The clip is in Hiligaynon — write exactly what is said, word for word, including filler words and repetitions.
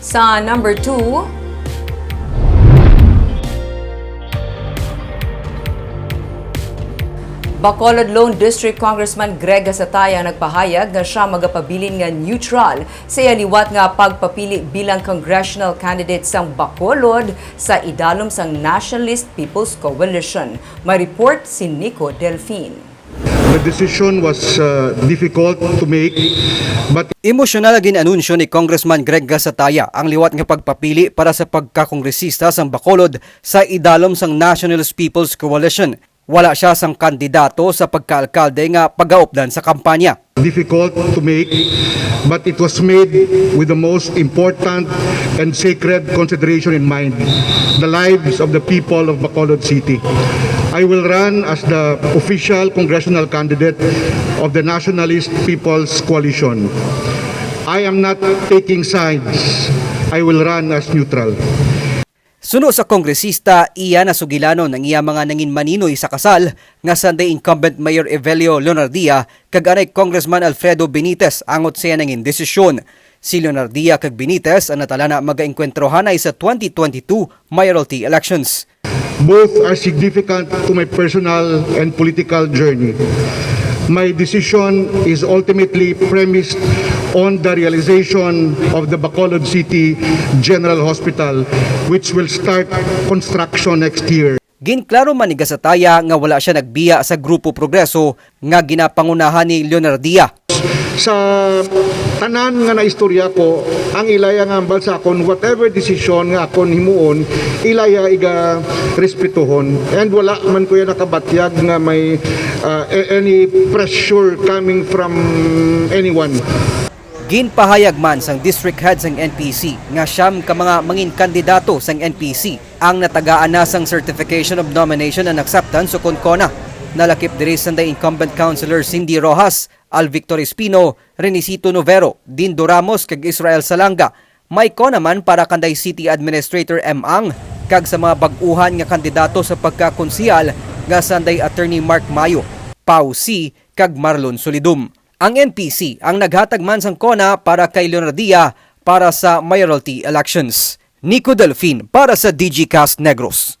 Sa number two, Bacolod Lone District Congressman Greg Gasataya nagpahayag nga sia magapabilin nga neutral sa iya liwat nga pagpapili bilang congressional candidate sang Bacolod sa idalom sang Nationalist People's Coalition. May report si Nico Delfin. The decision was uh, difficult to make, but Emosyonal nga gin-anunsyo ni Congressman Greg Gasataya ang liwat nga pagpapili para sa pagkakongresista sang Bacolod sa idalom sang Nationalist People's Coalition. Wala sia sang kandidato sa pagkaalkalde nga pagaupdan sa kampanya. Difficult to make, but it was made with the most important and sacred consideration in mind, the lives of the people of Bacolod City. I will run as the official congressional candidate of the Nationalist People's Coalition. I am not taking sides. I will run as neutral. Suno sa kongresista, iya nasugilanon ang iya mga nangin maninoy sa kasal nga sanday incumbent Mayor Evelio Leonardia kag anay Congressman Alfredo Benitez angot sa iya nangin desisyon. Si Leonardia kag Benitez ang natalana magaengkwentrohanay sa twenty twenty-two mayoralty elections. Both are significant to my personal and political journey. My decision is ultimately premised on the realization of the Bacolod City General Hospital, which will start construction next year. Ginklaro man ni Gasataya nga wala sia nagbiya sa Grupo Progreso nga ginapangunahan ni Leonardia. Sa tanan nga naistorya ko, ang ilaya nga hambal sa akon, whatever decision nga akon himuon, ilaya iga respetuhon. And wala man ko yan nakabatyag nga may uh, any pressure coming from anyone. Ginpahayag man sang district head sang N P C nga siyam ka mga mangin kandidato sang N P C ang natagaan na sang Certification of Nomination and Acceptance o kon CONA. Nalakip diri sanday incumbent councilor Cindy Rojas, Al Victor Espino, Renisito Novero, Dindo Ramos kag Israel Salanga. May CONA man para kanday City Administrator M. Ang kag sa mga bag-uhan nga kandidato sa pagkakonsehal nga sanday Attorney Mark Mayo, Pau C. kag Marlon Solidum. Ang N P C ang naghatag man sang CONA para kay Leonardia para sa mayoralty elections. Nico Delfin para sa Digicast Negros.